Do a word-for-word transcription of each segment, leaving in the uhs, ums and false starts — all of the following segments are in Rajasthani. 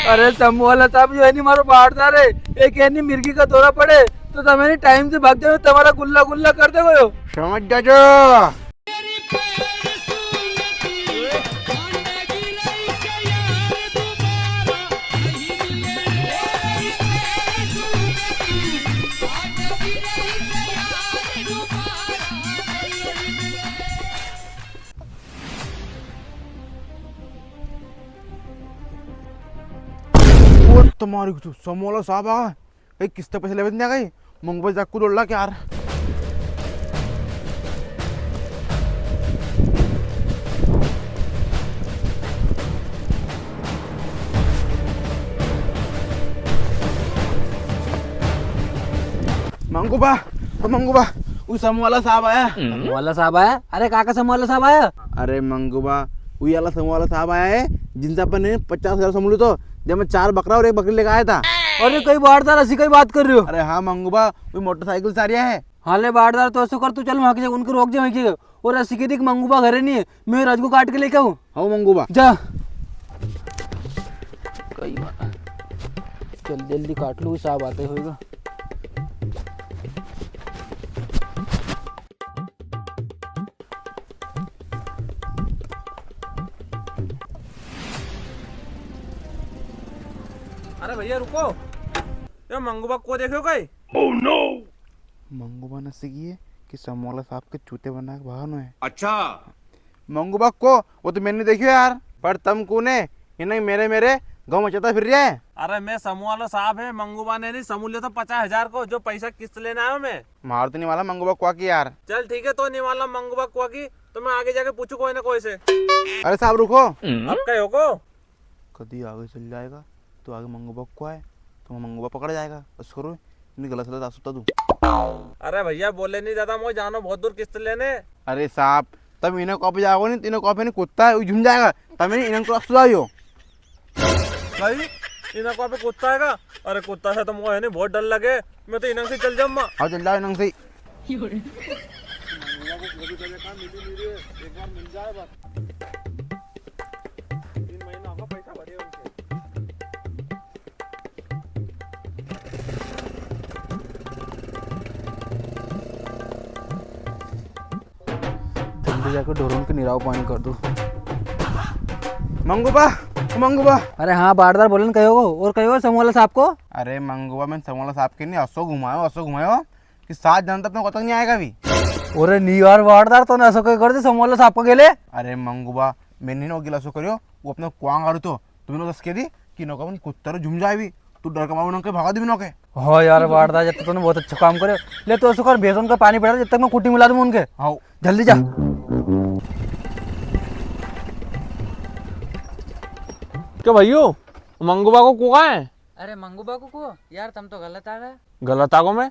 अरे समूह वाला साहब, यो है नी मारो बारदार है, एक है नी मिर्गी का दौरा पड़े तो तमे नी टाइम से भाग जाओ, तमारा गुल्ला गुल्ला कर दे गयो। समझ जाजो। ओ तुम्हारी कुछ समूह वाला साहब आ गए। कई किस्त पैसे लेवे नी आ गई। मंगू बा जाकू डोला क्या यार। मंगू बा, ओ मंगू बा, उ समूह वाला साहब आया। समूह वाला साहब आया? अरे काका समूह वाला साहब आया? अरे मंगू बा, उ वाला समूह वाला साहब आया है, जिनसे अपन ने पचास हजार समूह ली तो, जब मैं चार बकरा और एक बकरी लेकर आया था। अरे कई बारदार असी कई बात कर रियो? अरे हाँ मंगू बा, उ मोटरसाइकिल से आ रिया है। हाँ ले बारदार, तो असो कर, तू चल वहाँ की जगह, उनके रोक जे वहीं की जगह। और असी कई दे कि मंगू बा घरे नी है, मैं रजगो काट के लेके आऊँ। हाँ मंगू बा। जा। कई बात। जल्दी जल्दी काट लूँ, साहब आते होएगा। अरे भैया रुको, यो मंगू बा को कुओ देख्यो कई? मंगू बा ने असी की है कि समूह वाला साहब के चूते बना के भागनो है। अच्छा। मंगू बा को कुओ, वो तो मैंने देखियो यार, पर तम कौन है? इन्हें मेरे, मेरे गाँव में चता फिर रिया है। अरे मैं समूह वाला साहब है, मंगू बा ने नी समूह लियो तो पचास हजार को, जो पैसा किस्त लेने आयो मैं। मार तो नी वाला मंगू बा को कुआ की यार। चल ठीक है, तो नी वाला मंगू बा को कुआ की, तो मैं आगे जाके पूछू कोई ना कोई से। अरे साहब रुको। अब कई होगो? कदी आगे चल जाएगा, तो आगे मंगू बा को कुओ है, तो मंगू बा पकड़ जाएगा। बस करो, इन्हें गलत सलत रास्ता दूँ। अरे भैया, बोले नी ज्यादा, मोए जानो बहुत दूर किस्त लेने। अरे साहब, तम इन्हें कुआ पे जाओगे नी, तो इन्हें कुआ पे नी कुत्ता है, वो झूम जाएगा। तम इन्हें, इन्हें क्रॉस जाओ। भाई, इन्हें कुआ पे कुत्ता आएगा? अरे कुत्ता से तो मोए है नी बहुत डर लगे, मैं तो इन्हें से चल जाऊंगा। हाँ, चल जाओ इन्हें से। मंगू बा को कुओ भी जगह कहाँ मिली नी री है, एक बार मिल जाए बस। तीन महीना होगा पैसा भरे उनके। जल्दी जाके ढोरों के निराव पानी कर दूँ। मंगू बा, ओ मंगू बा। अरे हाँ बारदार, बोले नी कई होगो, और कई होगो समूह वाला साहब को? अरे मंगू बा, मैंने समूह वाला साहब के नी असो घुमायो, असो घुमायो कि सात जन्म तक अपने को तक नी आएगा अभी। अरे नी यार बारदार, तूने असो कई कर दे समूह वाला साहब को गेले? अरे मंगू बा, मैंने नी गेले असो करियो, वो अपने कुआ गाड़ू तो, तुमने तो कई दी कि इन्हें कुआ पे कुत्ता रो झूम जाए भी, तू डर के मारे उन्हें के भगा दे भी इन्हें के। हाँ यार बारदार, जब तो तूने बहुत अच्छा काम करे। ले तो असो कर, भैंसों का पानी पिला दे, जब तक मैं कुट्टी मिला दूँ उनके। हाँ। जल्दी जा। क्यों भाइयों, मंगू बा को कुओ कहाँ है? अरे मंगू बा को कुओ? यार तम तो गलत आ गया। गलत आ गो मैं?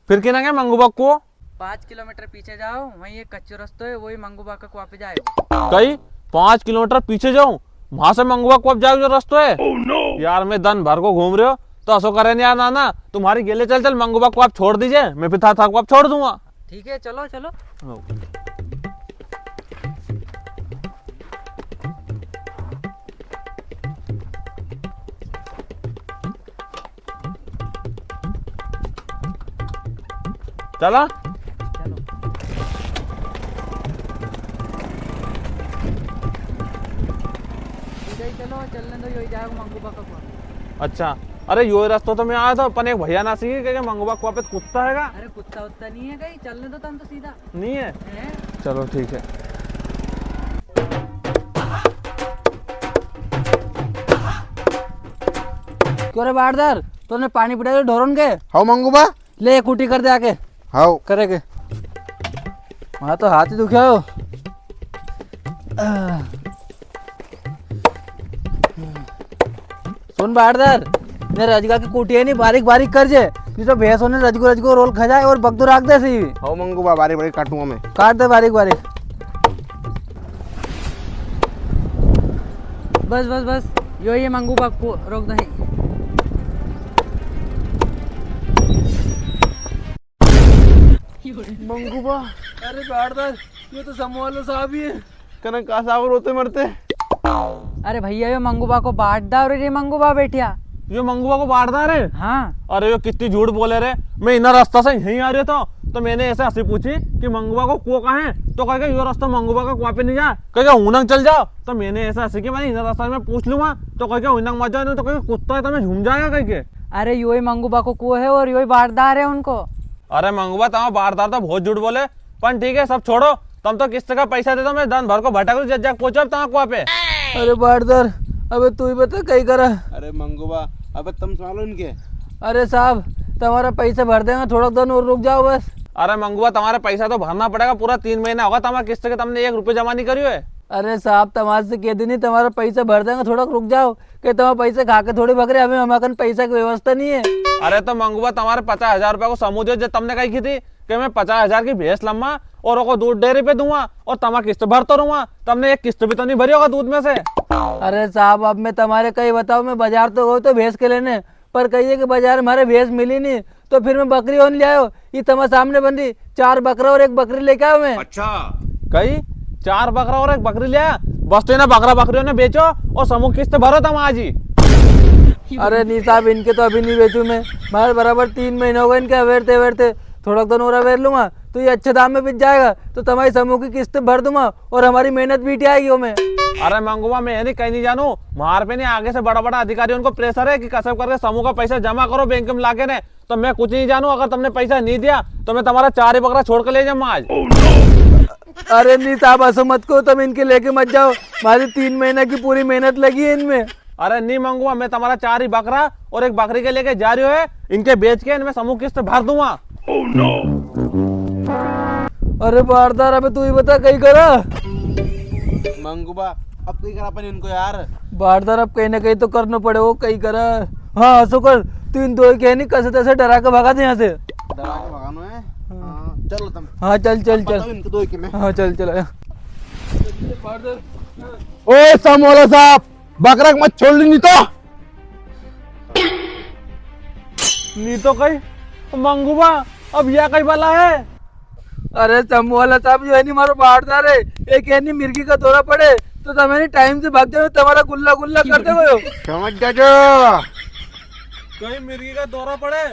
फिर किना गया मंगू बा को कुओ? पाँच किलोमीटर पीछे जाओ, वहीं एक कच्चो रस्तो है, वही मंगू बा का कुआ पे जाएगो। कई? पाँच किलोमीटर पीछे जाऊं, वहां से मंगू बा का कुआ पे जाएगो जो रस्तो है? Oh no! यार मैं दन भर को घूम रियो, तो असो करे नी यार नाना, तू म्हारी गेले चल, चल मंगू बा का कुआ पे छोड़ दीजे, मैं फिर था, था कुआ पे छोड़ दूंगा। ठीक है, चलो, चलो। चला? चलो। सीधा ही चलो, चलने दो, यो ही जाएगा मंगू बा का कुआ। अच्छा, अरे यो ही रस्तो तो मैं आया था, पण एक भैया ना सी के, के मंगू बा का कुआ पे कुत्ता हैगा। अरे कुत्ता उत्ता नी है कई, चलने दो तम तो सीधा। नी है? हैं? चलो ठीक है। क्यों रे बारदार, तूने पानी पिला दियो ढोरन के? हाँ मंगू बा। ले कुट्टी कर दे आके। हाँ। करे के। म्हारा तो हाथ ही दुख्या हो। सुन बारदार, ने रजगा की कुट्टी है नी, बारीक बारीक कर जे, नी तो भैंसों ने रजगो रजगो रोल खा जाए और बगदो राख दे सी। हाँ मंगू बा, बारीक बारीक काटूंगा मैं। काट दे बारीक बारीक। बस बस बस, यो ही मंगू बा को कुओ, रोक दे। मंगू बा। अरे बारदार, यो तो समूह वालो साहब ही है। कनक का साहब रोते मरते। अरे भैया, यो मंगूबा को बाटदार है रे, मंगूबा बैठिया। यो मंगूबा को बाटदार है? हाँ। अरे यो कितनी झूठ बोले रे। मैं इना रास्ता से यहीं आ रहा था, तो मैंने ऐसे हंसी पूछी कि मंगूबा को कुओ कहाँ है, तो कह के यो रास्ता मंगूबा का कुआ पे नहीं जा, कह के उनंग चल जाओ। तो मैंने ऐसे हंसी की, मैंने इना रास्ता में पूछ लूंगा, तो कह के उनंग मत जाओ, तो कह के कुत्ता है तो मैं झूम जाएगा कह के। अरे यो ही मंगूबा को कुओ है और यो ही बाटदार है उनको। अरे मंगूबा, तमारा बाटदार तो बहुत झूठ बोले, पण ठीक है, सब छोड़ो, तम तो किस्त का पैसा दे दो, मैं दन भर को भटक रू, जब जाके पहुंचो अब तमारा कुआ पे। अरे बाटदार, अबे तू ही बता, कई करा? अरे मंगूबा, अबे तम संभालो इनके। अरे साहब, तमारा पैसा भर देंगा, थोड़ा दन और रुक जाओ बस। अरे मंगूबा, तमारा पैसा तो भरना पड़ेगा, पूरा तीन महीना होगा तमारा किस्त के, तमने एक रुपये जमा नहीं करियो है। अरे साहब, तमारे से कह दी नी, तमारा पैसा भर देंगा, थोड़ा रुक जाओ। के तमारा पैसा खा के थोड़ी भग रहे, अबे हमारे कन पैसा की व्यवस्था नहीं है। अरे तो मंगूबा, तमारे पचास हजार रुपया को समूह दियो, जो तमने कही की थी कि मैं पचास हजार की भैंस लम्मा और ओको दूध डेयरी पे दूंगा और तमारी किस्त भरतो रहूंगा। तमने एक किस्त भी तो नहीं भरी होगा दूध में से। अरे साहब, अब मैं तमारे कई बताऊं, मैं बाजार तो गयो तो भैंस के लेने, पर कहिए कि बाजार में म्हारे भैंस मिली नहीं, तो फिर मैं बकरी होन ले आयो। ये तमारे सामने बंदी, चार बकरा और एक बकरी लेके आयो मैं। अच्छा। कई? चार बकरा और एक बकरी ले आया? बस तो इन्हें बकरा बकरियों ने बेचो और समूह किस्त भरो तम आज ही। अरे नी साहब, इनके तो अभी नहीं बेचू मैं। म्हारे बराबर तीन महीना हो गया इनके अवेरते अवेरते। थोड़ा दन और अवेर लूंगा तो ये अच्छे दाम में बिक जाएगा, तो तमारी समूह की किस्त भर दूंगा और हमारी मेहनत भी इठी आएगी ओमे। अरे मंगूबा, मैं ये नहीं कहीं नहीं जानू, म्हारे पे नहीं, आगे से बड़ा बड़ा अधिकारी उनको प्रेशर है कि कसब करके समूह का पैसा जमा करो बैंक में लाके ने, तो मैं कुछ नहीं जानू। अगर तमने पैसा नहीं दिया तो मैं तमारा चार ही बकरा छोड़ के ले जाऊंगा आज। अरे नी साहब, असो मत को, तम इनके लेके मत जाओ, म्हारी तीन महीना की पूरी मेहनत लगी है इनमें। अरे नी मंगूबा, मैं तमारा चार ही बकरा और एक बकरी के लेके जा रियो है, इनके बेच के इनमें समूह किस्त भर दूंगा। अरे बाटदार, अबे तू ही बता, कई करा? मंगूबा, अब कई करा अपन इनको यार? बाटदार, अब कहीं ना कहीं तो करनो पड़ेगो, कई करा? हाँ, असो कर, तू इन दो के नी कसे तसे डरा के भगा दे यहाँ से। डरा के भगानो है? हाँ। हाँ, चलो तम। हाँ, चल, चल, अब चल। बताओ इनको दो के मैं। हाँ, चल, चल, आया। ओ समूह वाला साहब, बकरा के मत छोड़ ली नी तो। नी तो कई, मंगूबा, अब या कई बला है? अरे समूह वाला साहब, यो है नी म्हारो बाटदार है, एक है नी मिर्गी का दौरा पड़े तो तम है नी टाइम से भाग जाओ, तमारा गुल्ला गुल्ला कर देगो यो। समझ जाजो। कई मिर्गी का दौरा पड़े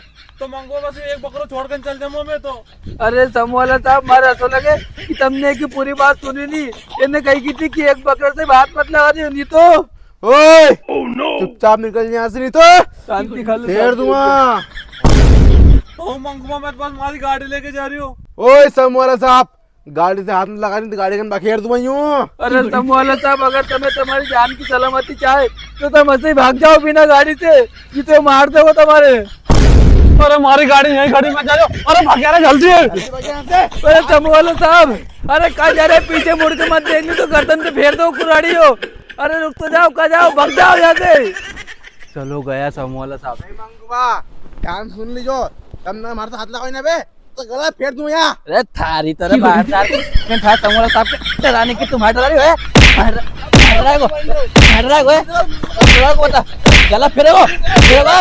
तो मंगूबा बस एक बकरो छोड़ के चल जाऊं मैं तो। अरे समूह वाला साहब, म्हारे असो लगे कि तमने इकी पूरी बात सुनी नी। इनने कही की थी कि एक बकरे से हाथ मत लगा दियो, नी तो। ओए! चुपचाप निकल यहाँ से, नी तो शांति खा लो, फेर दूंगा। ओ मंगूबा, मैं तो बस म्हारी गाड़ी लेके जा रियो हूँ। ओए समूह वाला साहब, गाड़ी से हाथ मत लगा, नी तो गाड़ी कन बखेर दूंगा यूं। अरे समूह वाला साहब, अगर तमे तमारी जान की सलामती चाहे तो तम ऐसे ही भाग जाओ बिना गाड़ी से, ये तो मार देगो तमारे। अरे म्हारी गाड़ी यहीं खड़ी, मत जाओ। अरे भाग यार, जल्दी। अरे समूह वाला साहब, अरे कहाँ जा रहे? पीछे मुड़ के मत देखने तो गर्दन पे फेर दो कुराड़ी हो। अरे रुक तो जाओ, कहाँ जाओ, भाग जाओ यहाँ से। चलो गया समूह वाला साहब। भाई मंगूबा, ध्यान सुन लीजो, तमने म्हारे से हाथ लगाओ ना बे, तो गला फेर दूं यहाँ। अरे थारी तरह बाटदार, मैं था समूह वाला साहब के डराने की, तुम्हारे डरा रही हो, मार, मार रहा है वो, मार रहा है वो, मार रहा है वो, बता, गला फेरेगो, फेरेगो।